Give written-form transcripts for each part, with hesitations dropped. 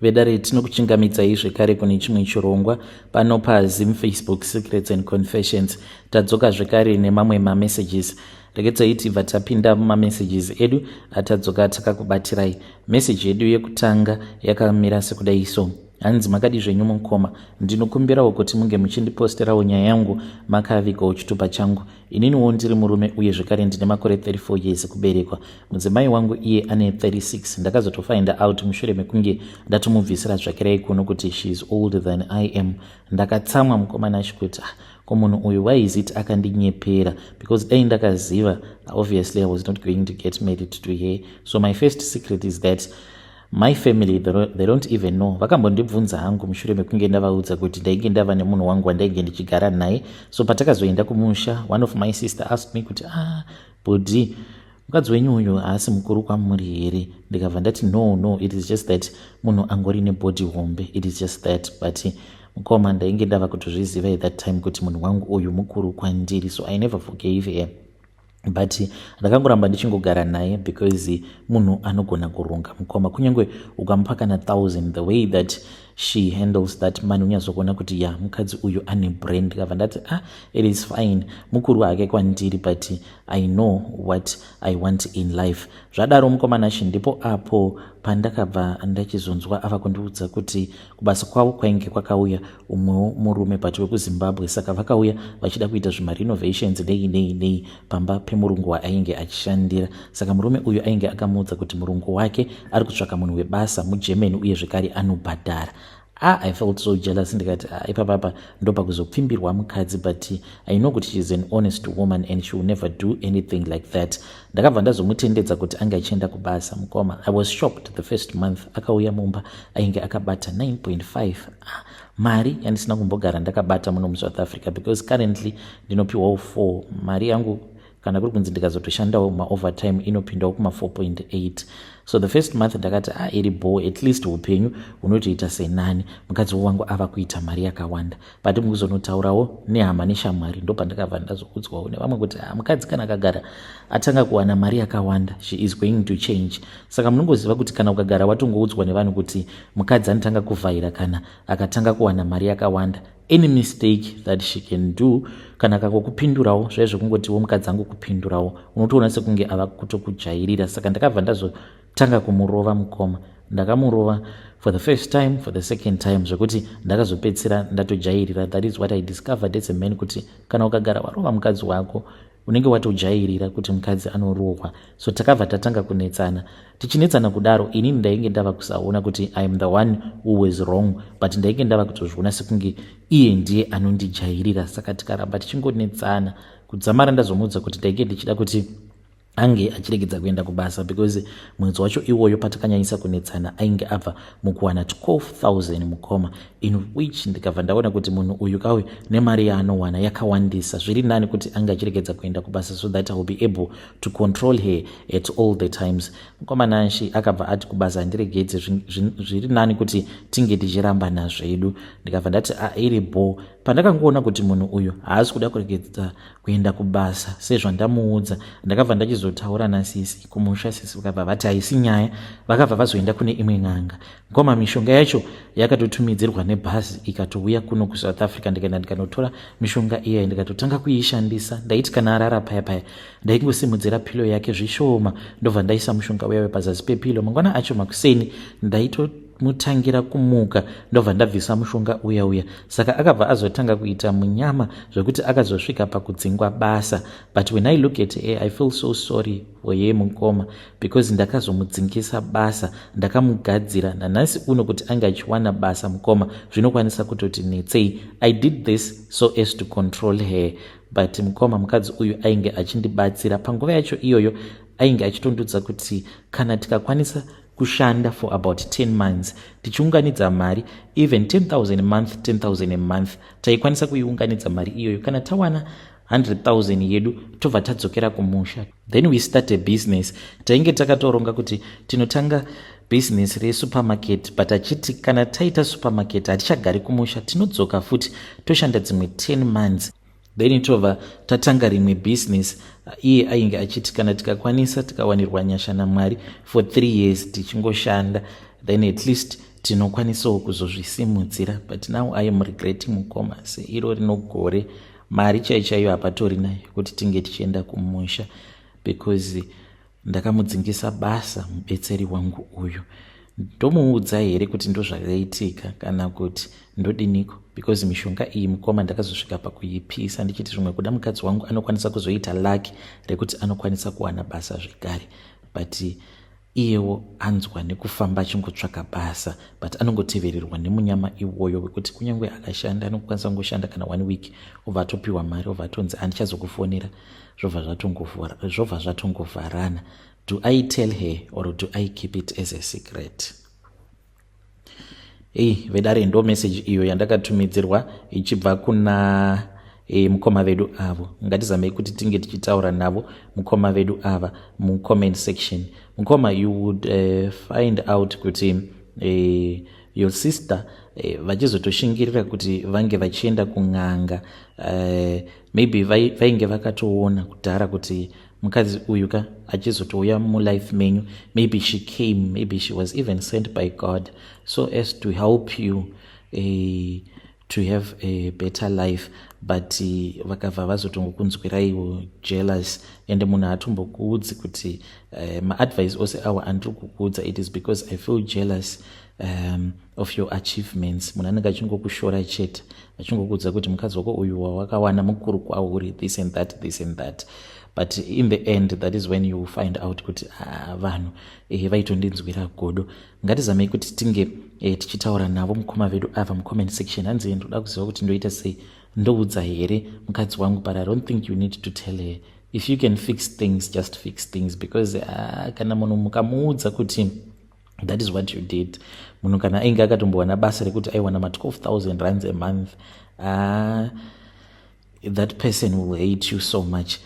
Vedare, tinokuchingamidzai zvekare kune chimwe chirongwa pano paZim Facebook Secrets and Confessions. Tadzoka zvekare nemamwe mamessages. Regedzai tibva tapinda mumamessages edu atadzoka takakubatirai. Meseji yedu yekutanga yakamira sekudai so. Hanzi, "Makadi zvenyu mukoma? Ndinokumbirawo kuti munge muchindiposterawo nyaya yangu makavigawo chitupa changu. Ininiwo ndiri murume uye zvekare ndine makore 34 years ekuberekwa. Mudzimai wangu iye ane 36. Ndakazotofind out mushure mekunge ndatomubvisira tsvakirai kuno kuti she is older than I am. Ndakatsamwa, mukomana achikuti, ah, ko munhu uyu, why is it akandinyepera? Because dai ndakaziva, obviously I was not going to get married to her. So my first secret is that my family, they don't even know. Vakambondibvunza hangu mushure mekunge ndavaudza kuti ndainge ndava nemunhu wangu wandainge ndichigara naye. So patakazoenda kumusha, one of my sister asked me kuti, 'Ah, body, mukadzi wenyu uyu haasi mukuru kwamuri here?' Ndikabva ndati, No, it is just that munhu angori nebody hombe, it is just that.' But mukoma, ndainge ndava kutozviziva at that time kuti munhu wangu uyu mukuru kwandiri. So I never forgave her, but ndakangoramba ndichingogara naye because munhu anogona kuronga, mukoma. Kunyange ukamupa kana 1000, the way that she handles that money, unyatsokuona kuti ya, mukadzi uyu ane brain. Ndikabva ndati, 'Ah, it is fine, mukuru hake kwandiri, but I know what I want in life.' Zvadaro, mukomanashi, ndipo apo pandakabva ndachizonzwa ava kundiudza kuti kubasa kwavo kwainge kwakauya umwewo murume, but wekuZimbabwe. Saka vakauya vachida kuita zvimarenovations, nei nei nei, pamba pemurungu waainge achishandira. Saka murume uyu ainge akamuudza kuti murungu wake ari kutsvaka munhu webasa muGermany uye zvekare anobhadhara. Ah, I felt so jealous. Ndikati, "Ah, ipapapa ndopakuzopfimbirwa mukadzi, but I know kuti she is an honest woman and she will never do anything like that." Ndakabva ndazomutendedza kuti ange achienda kubasa. Mukoma, I was shocked. The first month akauya mumba ainge akabata 9.5. Ah, mari yandisina kumbogara ndakabata muno muSouth Africa, because currently ndinopiwawo 4. Mari yangu, kana kuri kunzi ndikazotoshandawo maovertime, inopindawo kuma4.8. So the first month ndakati, "Ah, iri bo, at least upenyu hunotoita senani, mukadzi wangu ava kuita mari yakawanda." But mukuzonotaurawo nehama neshamwari, ndopandakabva ndazoudzwawo nevamwe kuti, ah, mukadzi kana akagara atanga kuwana mari yakawanda, she is going to change. Saka munongoziva kuti kana ukagara watongoudzwa nevanhu kuti mukadzi anotanga kuvhaira kana akatanga kuwana mari yakawanda, any mistake that she can do, kana akangokupindurawo zvaizvokungotiwo mukadzi angu kupindurawo, unotoona sekunge ava kutokujairira. Saka ndakabva ndazotanga kumurova, mukoma. Ndakamurova for the first time, for the second time, zvekuti ndakazopedzisira ndatojairira. That is what I discovered as a man, kuti kana ukagara warova mukadzi wako, unenge watojairira kuti mukadzi anorohwa. So takabva tatanga kunetsana. Tichinetsana kudaro, inini ndainge ndava kusaona kuti I am the one who was wrong, but ndainge ndava kutozviona sekunge iye ndiye anondijairira. Saka tikaramba tichingonetsana kudzamara ndazomuudza kuti ndainge ndichida kuti ange achiregedza kuenda kubasa, because mwedzi wacho iwoyo patakanyanyisa kunetsana ainge abva mukuwana 12,000, mukoma, in which ndikabva ndaona kuti munhu uyu kauyu nemari yaanowana yakawandisa, zviri nani kuti ange achiregedza kuenda kubasa so that I will be able to control her at all the times. Mukoma Nashi, akabva ati kubasa handiregedze, zviri nani kuti tinge tichirambana zvedu. Ndikabva ndati, iri bo." Pandakangoona kuti munhu uyu haasi kuda kuregedza kuenda kubasa sezvandamuudza, ndakabva ndachizotaura nasisi kumusha. Sisi vakabva vati haisi nyaya. Vakabva vazoenda kune imwe n'anga. Ngoma, mishonga yacho yakatotumidzirwa nebhazi ikatouya kuno kuSouth Africa. Ndikaenda ndikanotora mishonga iya, ndikatotanga kuishandisa. Ndaiti kana arara paya paya, ndaingosimudzira pillow yake zvishoma, ndobva ndaisa mushonga uya wepazasi pepillow. Mangwana acho makuseni ndaitomutangira kumuka, ndobva ndabvisa mushonga uya uya. Saka akabva azotanga kuita munyama zvekuti akazosvika pakudzingwa basa. But when I look at her, I feel so sorry for ye, mukoma, because ndakazomudzingisa basa, ndakamugadzira. Nanhasi uno kuti ange achiwana basa, mukoma, zvinokwanisa kutoti netsei. I did this so as to control her, but mukoma, mukadzi uyu ainge achindibatsira panguva yacho iyoyo. Ainge achitondudza kuti kana tikakwanisa kushanda for about 10 months tichiunganidza mari, even 10,000 a month, 10,000 a month, taikwanisa kuiunganidza mari iyoyo. Kana tawana 100,000 yedu, tobva tadzokera kumusha, then we start a business. Tainge takatoronga kuti tinotanga business resupermarket, but achiti kana taita supermarket hatichagari kumusha, tinodzoka futi toshanda dzimwe 10 months, then tobva tatanga rimwe business. Iye ainge achiti kana tikakwanisa, tikawanirwa nyasha naMwari, for 3 years tichingoshanda. Then at least tinokwanisawo kuzozvisimudzira. But now I am regretting, mukoma, seiro rino gore mari chai chaiyo hapatorina yekuti tinge tichienda kumusha, because ndakamudzingisa basa mubetseri wangu uyu. Ndomuudza here kuti ndozvakaitika, kana kuti ndodiniko? Because mishonga iyi, mukoma, ndakazosvika pakuipisa ndichiti zvimwe kuda mukadzi wangu anokwanisa kuzoita lucky rekuti anokwanisa kuwana basa zvekare. But iyewo anzwa nekufamba achingotsvaka basa, but anongotevererwa nemunyama iwoyo wekuti kunyange akashanda, anokwanisa kungoshanda kana one week, obva atopiwa mari, obva atonzi, "Handichazokufonera." Zvobva zvatongovharana. Do I tell her or do I keep it as a secret? Ei vedare, ndo message iyo yandakatumidzirwa ichibva kuna mukoma vedu avo. Ngatizamei kuti tinge tichitaura navo mukoma vedu ava mucomment section. Mukoma, you would find out kuti your sister vachizotoshingirira kuti vange vachienda kun'anga, maybe vainge vakatoona kudhara kuti mukadzi uyu ka achizotouya mulife menyu. Maybe she came, maybe she was even sent by God so as to help you to have a better life, but vakabva vazotongokunzwiraiwo jealous. Ende munhu haatombokuudzi kuti maadvice ose awa andiri kukuudza, it is because I feel jealous of your achievements. Munhu anenge achingokushora chete, achingokuudza kuti mukadzi wako uyu wawakawana mukuru kwauri, this and that, this and that. But in the end, that is when you find out kuti, ah, vanhu vaitondinzwira godo. Ngatizamei kuti tinge tichitaura navo mukoma vedu ava mucomment section. Hanzi, "Ndoda kuziva kuti ndoita sei. Ndoudza here mukadzi wangu?" But I don't think you need to tell her. If you can fix things, just fix things, because kana munhu mukamuudza kuti that is what you did, munhu kana ainge akatombowana basa rekuti aiwana ma12 000 rands a month, that person will hate you so much.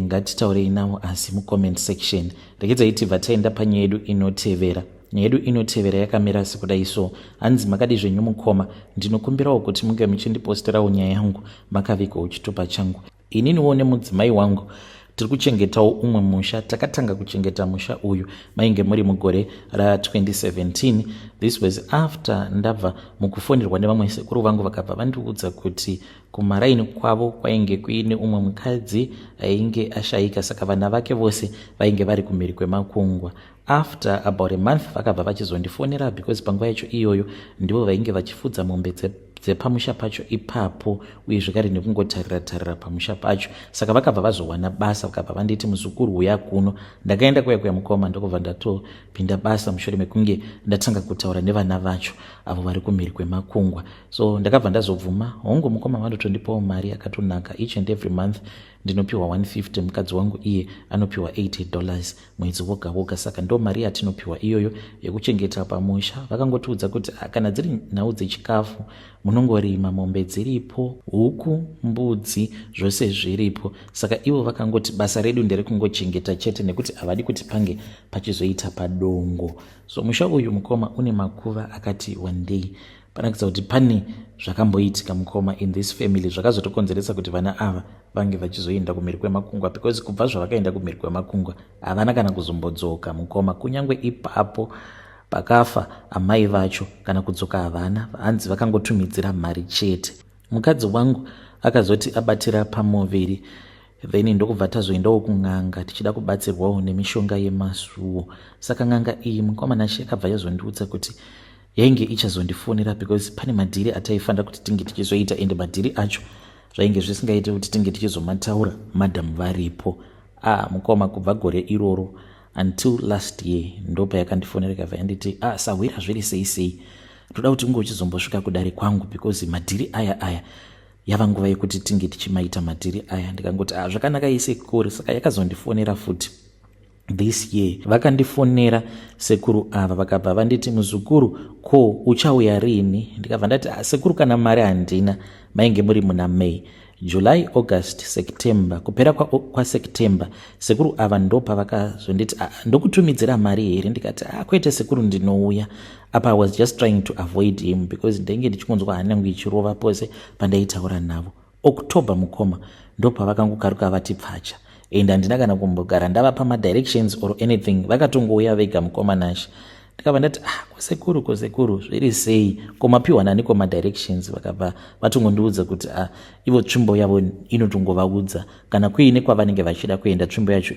Ngatitaurei navo asi mucomment section. Regedzai tibva taenda panyaya yedu inotevera. Nyaya yedu inotevera yakamira sekudai so. Hanzi, "Makadi zvenyu mukoma? Ndinokumbirawo kuti munge muchindiposterawo nyaya yangu makavigawo chitupa changu. Ininiwo nemudzimai wangu tiri kuchengetawo umwe musha. Takatanga kuchengeta musha uyu mainge muri mugore ra2017. This was after ndabva mukufonderwa nevamwe sekuru vangu, vakabva vandiudza kuti kumaraini kwavo kwainge kuine umwe mukadzi ainge ashayika, saka vana vake vose vainge vari kumhiri kwemakungwa. After about a month vakabva vachizondifonera, because panguva yacho iyoyo ndivo vainge vachifudza mombe dzepamusha pacho ipapo, uye zvekare nekungotarira tarira pamusha pacho. Saka vakabva vazowana basa, vakabva vanditi, 'Muzukuru, uya kuno.' Ndakaenda kuya kuya, mukoma, ndokubva ndatopinda basa mushure mekunge ndatanga kutaura nevana vacho avo vari kumhiri kwemakungwa. So ndakabva ndazobvuma. Hongu mukoma, vandotondipawo mari yakatonaka. Each and every month ndinopiwa 150, mukadzi wangu iye anopiwa $80 mwedzi woga woga. Saka ndo mari yatinopiwa iyoyo yekuchengeta pamusha. Vakangotiudza kuti, ah, kana dziri nhau dzechikafu munongorima, mombe dziripo, huku, mbudzi, zvose zviripo. Saka ivo vakangoti basa redu nderekungochengeta chete, nekuti havadi kuti pange pachizoita padongo. So musha uyu, mukoma, une makuva akati wandei. Panoratidza kuti pane zvakamboitika, mukoma, in this family zvakazotokonzeresa kuti vana ava vange vachizoenda kumhiri kwemakungwa, because kubva zvavakaenda kumhiri kwemakungwa havana kana kuzombodzoka, mukoma. Kunyange ipapo pakafa amai vacho, kana kudzoka havana. Hanzi vakangotumidzira mari chete. Mukadzi wangu akazoti abatira pamuviri, then ndokubva tazoendawo kun'anga tichida kubatsirwawo nemishonga yemasuo. Saka n'anga iyi, mukoma Nashe, akabva yazondiudza kuti yainge ichazondifonera, because pane madhiri ataifanira kuti tinge tichizoita, ende madhiri acho zvainge zvisingaiti kuti tinge tichizomataura madhamu varipo. Ah mukoma, kubva gore iroro until last year ndopayakandifonera, ikabva yanditi, 'Ah, sahwira, zviri sei sei? Toda kuti unge uchizombosvika kudare kwangu, because madhiri aya aya yava nguva yekuti tinge tichimaita madhiri aya.' Ndikangoti, 'Ah, zvakanaka isekuru.' Saka yakazondifonera futi this year. Vakandifonera sekuru ava, vakabva vanditi, 'Muzukuru, ko uchauya rini?' Ndikabva ndati, 'Ah, sekuru, kana mari handina.' Mainge muri muna May, July, August, September. Kupera kwaSeptember kwa sekuru ava ndopavakazonditi, 'Ah, ndokutumidzira mari here?' Ndikati, 'Ah, kwete sekuru, ndinouya.' Apa I was just trying to avoid him, because ndainge ndichikunzwa hana yangu ichirova pose pandaitaura navo. October, mukoma, ndopavakangokaruka vati pfacha, and handina kana kumbogara ndavapa madirections or anything. Vakatongouya vega, mukoma Nashe. Ndikabva ndati, 'Ah, Kusekuru, kusekuru zviri sei? Ko mapiwa naniko madirections? Vakabva vatongondiudza kuti ah, ivo tsvimbo yavo inotongovaudza kana kuine kwavanenge vachida kuenda. Tsvimbo yacho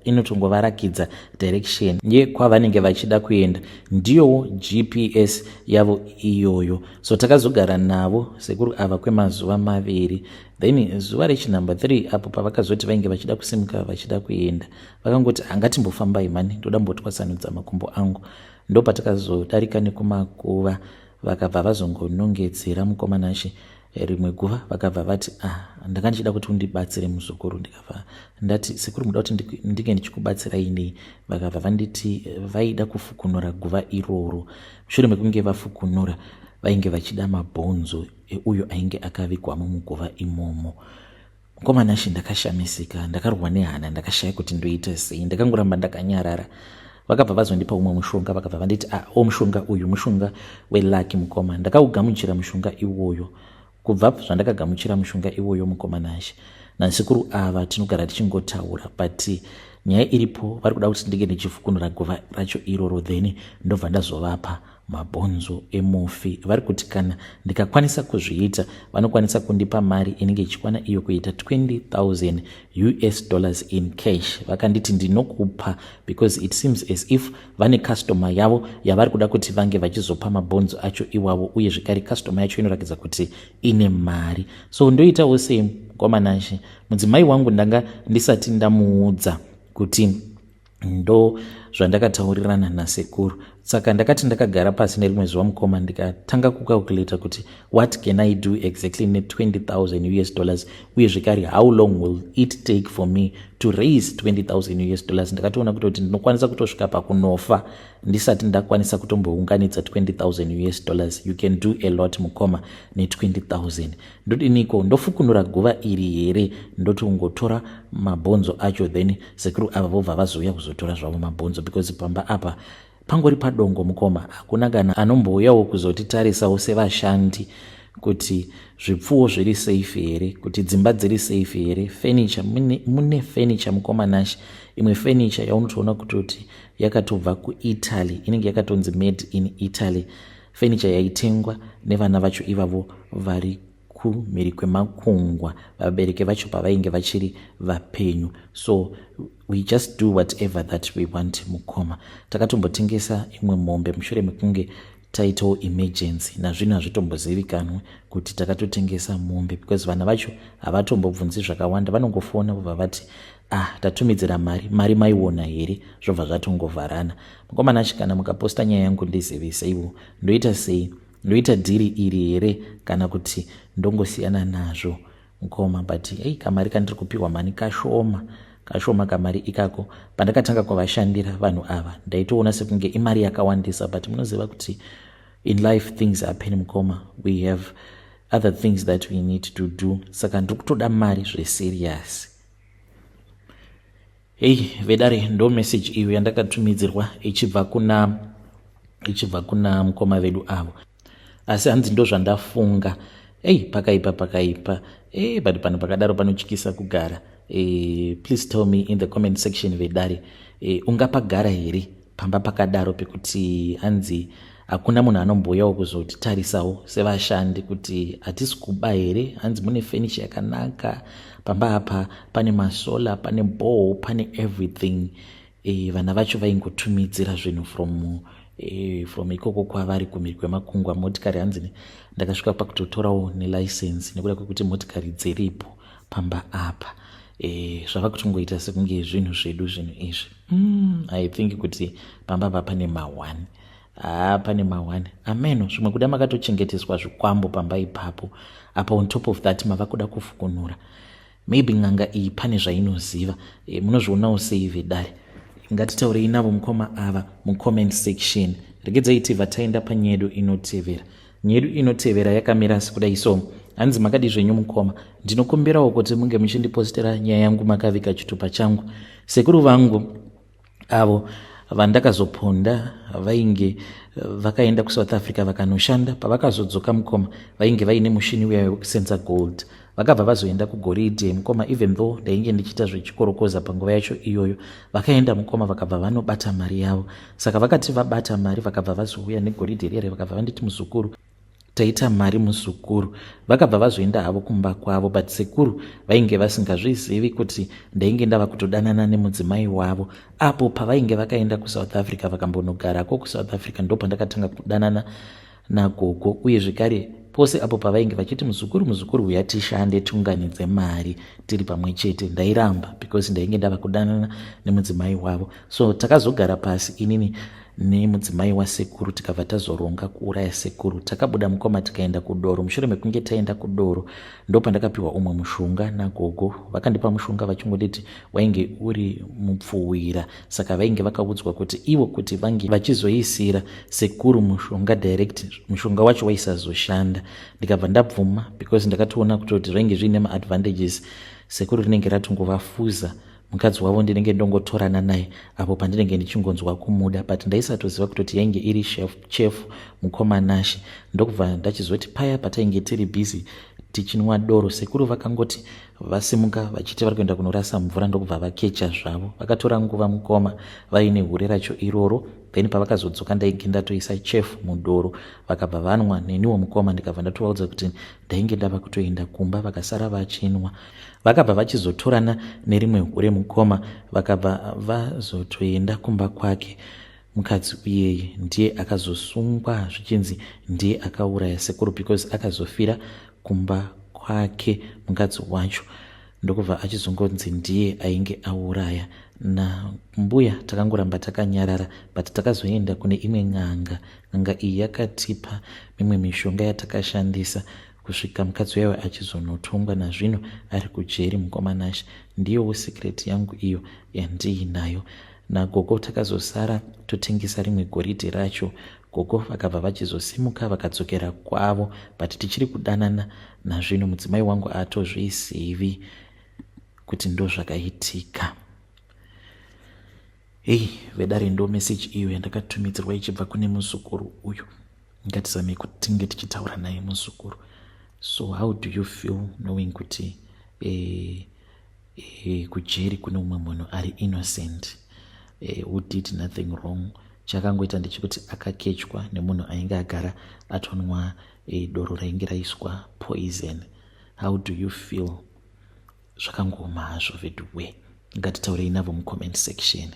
inotongovarakidza direction yekwavanenge vachida kuenda, ndiyowo GPS yavo iyoyo. So takazogara navo sekuru ava kwemazuva 2. Then zuva rechinumber 3 apo pavakazoti vainge vachida kusimuka, vachida kuenda, vakangoti, "Angatimbofambai mani, ndoda mbotwasanudza makumbo angu." Ndo patakazodarika nekumakuva, vakabva vazongonongedzera, mukomanashe, rimwe guva. Vakabva vati, "Ah, ndanga ndichida kuti undibatsire, muzukuru." Ndikabva ndati, "Sekuru, muda kuti ndinge ndichikubatsirai nei?" Vakabva vanditi vaida kufukunura guva iroro. Mushure mekunge vafukunura, vainge vachida mabhonzo euyo ainge akavigwamo muguva imomo. Mukomanashe, ndakashamisika, ndakarwa nehana, ndakashaya kuti ndoita sei. Ndakangoramba ndakanyarara. Vakabva vazondipa umwe mushonga. Vakabva vanditi, "Ah, o mushonga uyu mushonga welucky, mukoma." Ndakaugamuchira mushonga iwoyo. Kubva zvandakagamuchira mushonga iwoyo, mukomanashe, nasekuru ava tinogara tichingotaura, but nyaya iripo, vari kuda kuti ndinge ndichifukunura guva racho iroro, then ndobva ndazovapa mabhonzo emufi. Vari kuti kana ndikakwanisa kuzviita, vanokwanisa kundipa mari inenge ichikwana iyo kuita 20,000 US dollars in cash. Vakanditi ndinokupa because it seems as if vane customer yavo yavari kuda kuti vange vachizopa mabhonzo acho iwavo, uye zvekare customer yacho inoratidza kuti ine mari. So ndoitawo sei, mukomanashe? Mudzimai wangu ndanga ndisati ndamuudza kuti ndo zvandakataurirana nasekuru. Saka ndakati ndakagara pasi nerimwe zuva, mukoma, ndikatanga kucalculata kuti what can I do exactly ne20,000 US dollars, uye zvekare how long will it take for me to raise 20,000 US dollars? Ndakatoona kutoti ndinokwanisa kutosvika pakunofa ndisati ndakwanisa kutombounganidza 20,000 US dollars. You can do a lot, mukoma, ne20,000. Ndodiniko? Ndofukunura guva iri here, ndotongotora mabhonzo acho, then sekuru ava vobva vazouya kuzotora zvavo mabhonzo? Because pamba apa pangori padongo, mukoma. Hakuna kana anombouyawo kuzotitarisawo sevashandi kuti zvipfuwo zviri safe here, kuti dzimba dziri safe here. Furniture, mune furniture, mukoma Nash. Imwe furniture yaunotoona kutoti yakatobva kuItaly, inenge yakatonzi made in Italy. Furniture yaitengwa nevana vacho ivavo vari kumhiri kwemakungwa, vabereki vacho pavainge vachiri vapenyu. So we just do whatever that we want, mukoma. Takatombotengesa imwe mombe mushure mekunge taitawo emergency. Nazvino hazvitombozivikanwe kuti takatotengesa mombe, because vana vacho havatombobvunzi zvakawanda. Vanongofona vobva vati, "Ah, tatumidzira mari, mari maiona here?" Zvobva zvatongovharana. Mukomana, kana mukaposta nyaya yangu, ndiziviseiwo. Ndoita sei? Ndoita deal iri here kana kuti ndongosiyana nazvo, mukoma? But ei, kamari kandiri kupiwa mani kashoma, kashoma kamari ikako. Pandakatanga kuvashandira vanhu ava, ndaitoona sekunge imari yakawandisa, but munoziva kuti in life things happen, mukoma. We have other things that we need to do. Saka ndiri kutoda mari zveserious. Hei vedare, ndo message iyo yandakatumidzirwa ichibva kuna mukoma vedu avo. Asi hanzi ndo zvandafunga. Ei, pakaipa, pakaipa. E, but pano pakadaro panotyisa kugara. Please tell me in the comment section, vedare, ungapagara here pamba pakadaro, pekuti hanzi hakuna munhu anombouyawo kuzotitarisawo sevashandi kuti hatisi kuba here? Hanzi mune furniture yakanaka pamba apa, pane masolar, pane borehole, pane everything. Vana vacho vaingotumidzira zvinhu from ikoko kwavari kumhiri kwemakungwa. Motikari, hanzi ndakasvika pakutotorawo nelicense nekuda kwekuti motikari dziripo pamba apa. Zvava kutongoita sekunge zvinhu zvedu zvinhu izvi. I think kuti pamba apa pane ma1, haa, pane ma1 ameno. Zvimwe kuda makatochengeteswa zvikwambo pamba ipapo apa. On top of that, mava kuda kufukunura. Maybe n'anga iyi pane zvainoziva. Munozvionawo sei, vedare? Ngatitaurei navo mukoma ava mucomment section. Regedzai tibva taenda panyedu inotevera. Nyedu inotevera yakamira sekudai so. Hanzi, "Makadi zvenyu, mukoma? Ndinokumbirawo kuti munge muchindipostera nyaya yangu makavika chitupa changu. Sekuru vangu avo Vandakazoponda vainge vakaenda kuSouth Africa vakanoshanda. Pavakazodzoka mukoma, vainge vaine mushini uya wekusenza gold. Vakabva vazoenda kugoridhe mukoma, even though ndainge ndichiita zvechikorokoza panguva yacho iyoyo. Vakaenda mukoma, vakabva vanobata mari yavo. Saka vakati vabata mari, vakabva vazouya negoridhe rere, vakabva vanditi, "Muzukuru, taita mari, muzukuru." Vakabva vazoenda havo kumba kwavo, but sekuru vainge vasingazvizivi kuti ndainge ndava kutodanana nemudzimai wavo. Apo pavainge vakaenda kuSouth Africa vakambonogarako kuSouth Africa, ndo pandakatanga kudanana nagogo. Uye zvekare pose apo pavainge vachiti, "Muzukuru, muzukuru, uya tishande, tiunganidze mari tiri pamwe chete," ndairamba because ndainge ndava kudanana nemudzimai wavo. So takazogara pasi inini nemudzimai wasekuru, tikabva tazoronga kuuraya sekuru. Takabuda mukoma, tikaenda kudoro. Mushure mekunge taenda kudoro, ndo pandakapiwa umwe mushonga nagogo. Vakandipa mushonga vachingonditi wainge uri mupfuwira. Saka vainge vakaudzwa kuti ivo kuti vange vachizoisira sekuru mushonga direct, mushonga wacho waisazoshanda. Ndikabva ndabvuma because ndakatoona kutoti zvainge zviine maadvantages. Sekuru rinenge ratongovafuza, mukadzi wavo ndinenge ndongotorana naye apo pandinenge ndichingonzwa kumuda, but ndaisatoziva kutoti yainge iri chef mukoma Nashe. Ndokubva ndachizoti paya patainge tiri busy tichinwa doro, sekuru vakangoti vasimuka vachiti vari kuenda kunorasa mvura, ndokubva vakecha zvavo. Vakatora nguva mukoma vaine hure racho iroro. Then pavakazodzoka, ndainge ndatoisa chef mudoro, vakabva vanwa. Neniwo mukoma ndikabva ndatovaudza kuti ndainge ndava kutoenda kumba. Vakasara vachinwa, vakabva vachizotorana nerimwe hure mukoma, vakabva vazotoenda kumba kwake. Mukadzi uyeye ndiye akazosungwa zvichinzi ndiye akauraya sekuru because akazofira kumba kwake mukadzi wacho, ndokubva achizongonzi ndiye ainge auraya. Nambuya takangoramba takanyarara, but takazoenda kune imwe n'anga. N'anga iyi yakatipa mimwe mishonga yatakashandisa kusvika mukadzi uyayo achizonotongwa. Nazvino ari kujeri mukoma Nashe. Ndiyowo secret yangu iyo yandiinayo nagogo. Takazosara totengesa rimwe goridhe racho. Gogo vakabva vachizosimuka vakadzokera kwavo, but tichiri kudanana nazvino. Mudzimai wangu atozvizivi kuti ndo zvakaitika. Hei vedare, ndo meseji iyo yandakatumidzirwa ichibva kune muzukuru uyu. Ngatizamei kuti tinge tichitaura naye muzukuru. So how do you feel knowing kuti kujeri kune umwe munhu ari innocent, who did nothing wrong? Chakangoita ndechekuti akakechwa nemunhu ainge agara atonwa doro rainge raiswa poison. How do you feel? Zvakangoma hazvo veduwe. Ngatitaurei navo mucomment section.